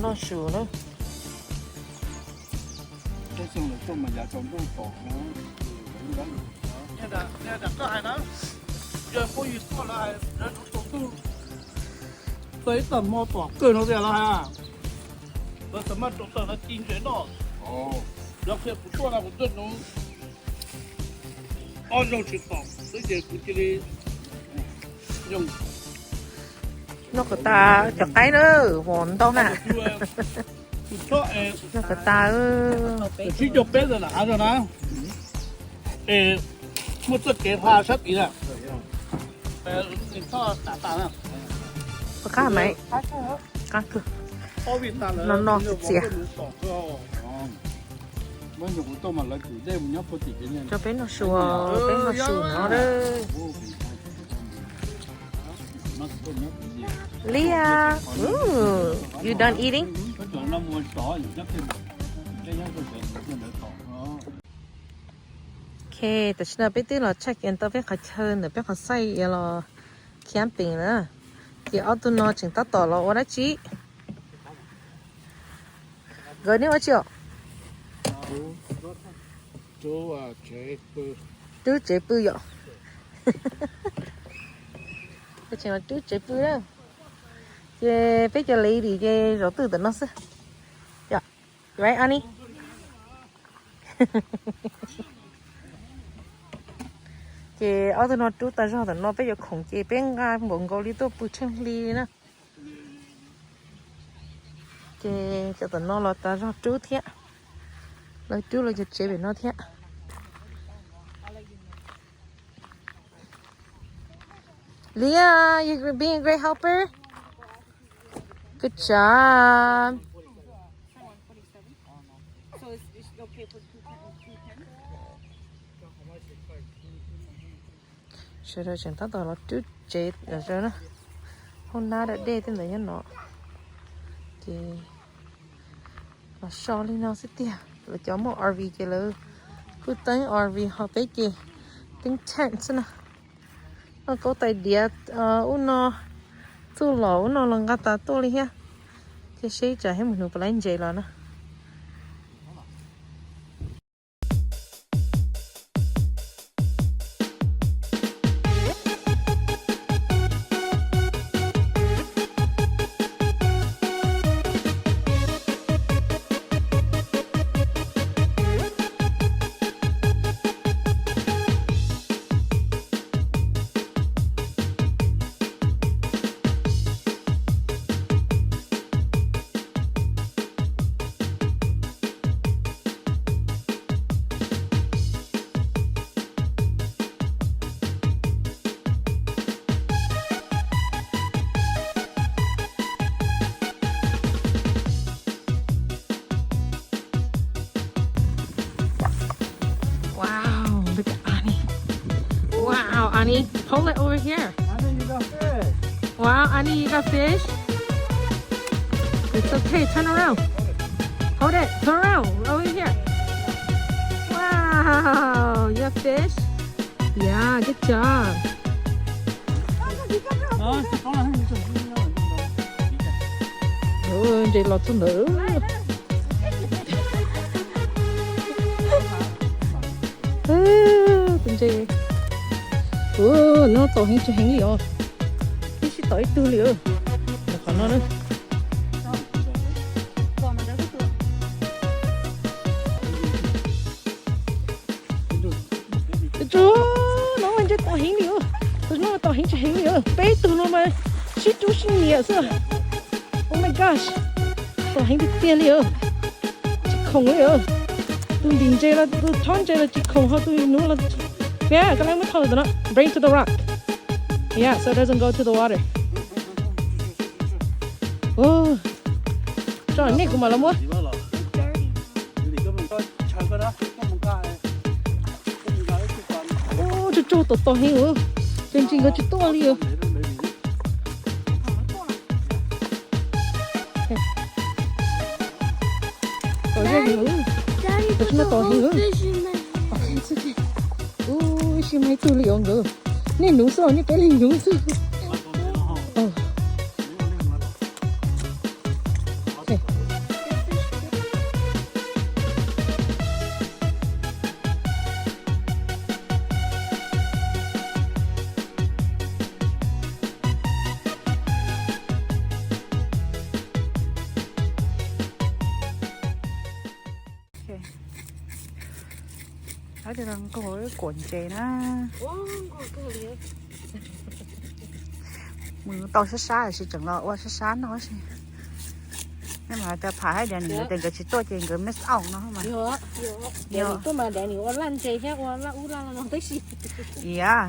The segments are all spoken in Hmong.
Noj su na. Txog ib tag hmo tom kawg no tiag los hais, lawv txawm maj rau tawm no ci ntses noj. Lawv qhia kuv tuaj no kuv tuaj nuv ob zaug tsis tom xwb ces kuv cia li noj kom tas cov qaib na, vos ntau na. Noj kom tas. Sib caug peb ntawm hav zoov na, es muaj txoj kev hla sab tid na. Qab mas, qab kawg, no no txias. Cov peb noj su, peb noj su no. Lia, you done eating? Ok, tam sim no peb twb los check in tau peb qhov chaw ntawm peb qhov xaij los camping na. Ces ob tug no tseem tab tom los ua dab tsi? Nkawd neb ua tsi os? Rub tsev pw yom. Tseem rub tsev pw na. Ces peb cov lady ces zaum twj ywm ntawm no xwb. Yom, right Annie? Ces ob tug no rub tas zog ntawm no, peb yuav khoom ces peb nqa npaum nkaus li tuaj pw tsheej hli li na. Ces cov tom no los tas zog rub thiab, lawv rub lawv cov tsev pem no thiab. Leah, you being a great helper. Good job. Sawv daws tseem tab tom los rub tsev lawm na. Hauj nab dab dej tej ntawd nyob no. Ces los so li no xwb tiag. Lawv cov muaj R V ces lawv kuj teeb R V, ho peb ces teeb tent xwb na. Noj kaub tais diav, ub no txuj lom ub no los nqa tas tuaj li thiab. Ces seb ib tsam thiab mus hnub puas laib ntses los na. Wow, look at Ani. Wow, Ani, pull it over here. Ani, you got fish. Wow, Ani, you got fish? It's okay, turn around. Hold it, turn around, over here. Wow, you got fish? Yeah, good job. Ntses los txog ntawd. Tus ntses, ua no tom heev tsis heev li os. Twb tsis tom ib tug li. Qhov no na. Tus no ntses tom heev li os. Tus no tom heev tsis heev li os. Peb tug no mas sib rub sib nyiam xwb. Oh my gosh, tom heev tiag tiag li os. Tsis khoom li os. Tus ntim ntses los tus thob ntses los tsis khoom, ho tus nuv los. Nea, koj lab muab thauj tus no, bring to the rock. Yeah, so it doesn't go to the water. Tso nej kuv mam los muab. Ub, tsuag tsuag tom tom heev os. Ces ntsis nkawd tsis tuaj li os. Tom zej heev os. Tam sim no tom heev os. Ub, ib sij mas ib tug li os nkawd. Nej nuv xwb os, nej peb leeg nuv xwb. Nqaij kuam ntses na. Mus tau sab sab los sis tseem los ua sab sab noj si. Nej mas cov pham hais tias nws tias nkawd tsis tuaj ces nkawd miss out no mas. Tuaj mas nws ua laj ntses thiab ua laj ub laj no tib si. Iab.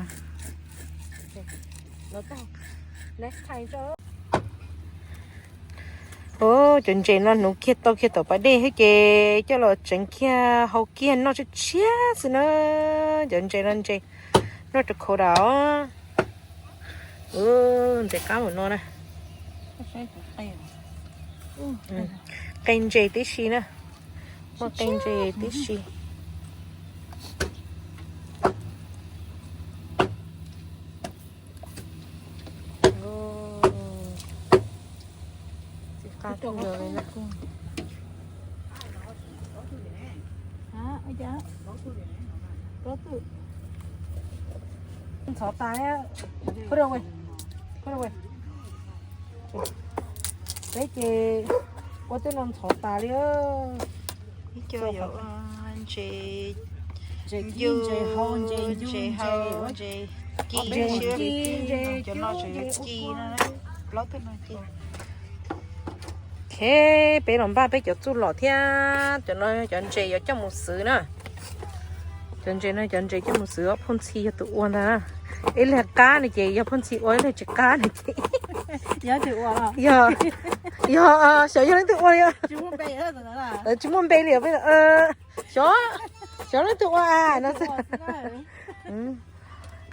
Cov ntses no nuv kiag tau kiag tom pas dej thiab ces coj los tseev kiag hau kiag noj tshiab tshiab xwb na. Cov ntses no ntses noj rau khau dam. Ntses qab mus no na. Qe ntses tib si na. Muaj qe ntses tib si. Txiv qab kawg nkaus li na. Ntxhov tas li. Peb ces ua twb no ntxhov tas li. Ib co yuav ua ntses, ntses hau, ntses ci, cov no tseem yuav ci no, plaub tug no ci. Ok, peb los npaj peb cov txuj lom thiab. Cov no cov ntses yuav coj mus xwv na. Cov ntses no cov ntses coj mus xwv, Phooj Ntxhi yog tus ua ntag na. Ib leeg qab no ces yog Phooj Ntxhi ua, ib leeg tsis qab no ces yog, yog xyov yog leej twg ua li. Tsis muaj npe li, xyov, xyov leej twg ua no.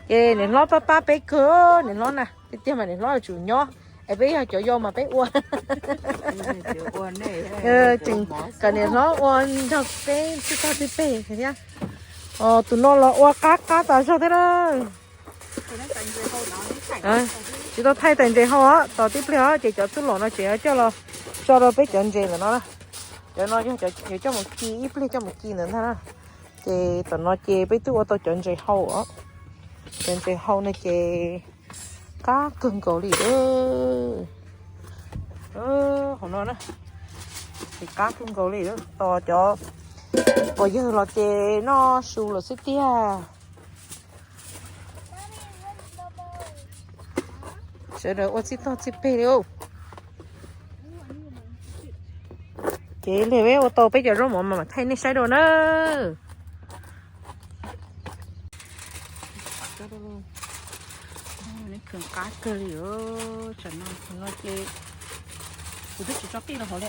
Ces niam hlob pab pab peb kawg, niam hlob na, tiag tiag mas niam hlob yuav tsum nyob, es peb yog cov yau mas peb ua. Tseem kom niam hlob ua nrog peb txij tog txij peg thiab. Tus no los ua qab qab tas zog thiab na. Tsis tau thaij tais ntses hau os, tos tib pliag os, ces cov txuj lom no tseem coj los tso rau peb cov ntses ntawm no na. Cov no yog yuav coj mus ci, ib pliag coj mus ci ntawd ntag na. Ces tom no ces peb twb ua tau cov ntses hau os. Cov ntses hau no ces qab kawg nkaus li. Hauv no na, ces qab kawg nkaus li. Tos cov pog yawg los ces noj su lawm xwb tiag. Sawv daws ua txij tog txij peg li. Ces lig peb ua tau peb cov zaub mov mas mam thaij nej saib dua na. Qab kawg li. Tam no ces kuv twb tsis tso qij rau hauv li.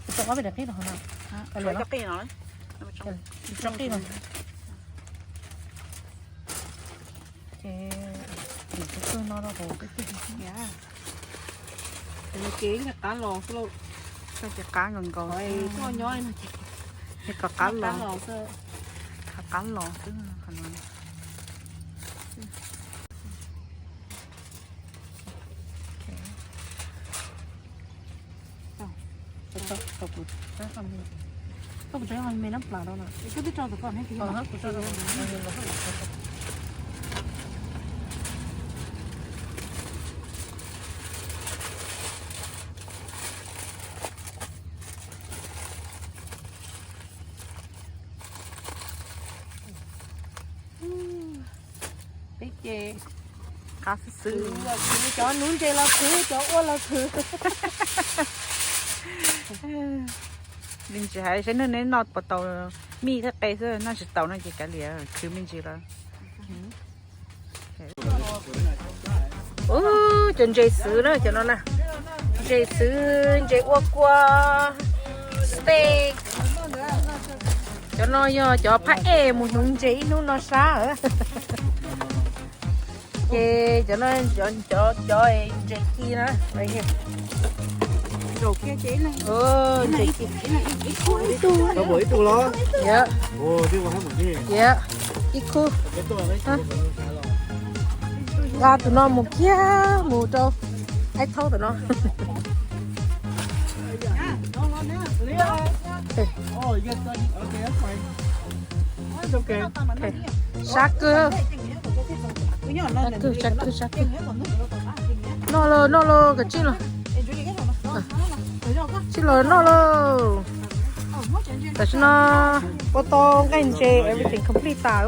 Kuv tso ob peb daim qij rau hauv no. Tso qij no. Ces kuv tso no rau hauv peb twb. Ces qab los xwb lauj. Ces qab nkaus nkaus. Tuaj nyob no ces kom qab los, qab los xwb. Koj puas tso me nab plas rau no? Koj twb tso tau koj ne. Peb ces qab xwb xwb. Cov nuv ntses los khwv, cov ua los khwv. Nws tsis hais saib neb noj puas tau mij thiab qe xwb, noj tsis tau no ces kav liam, khwv me ntsis lawm. Ub, cov ntses xwv na, cov no na. Ntses xwv, ntses ua kua, steak. Cov no yog cov phab ej mus hnyuv ntses ib hnub no sab. Ces cov no cov ntses ci na. Ntses ci. Yog, yog, ib khub. Nqa tus no mus kiag mus rau Aib Thaub tus no. Sab kawg. Sab kawg, sab kawg, sab kawg. Noj lauj, noj lauj, koj tsij los. Tsij los noj lauj. Tam sim no ua tau nqaij ntses everything complete tas.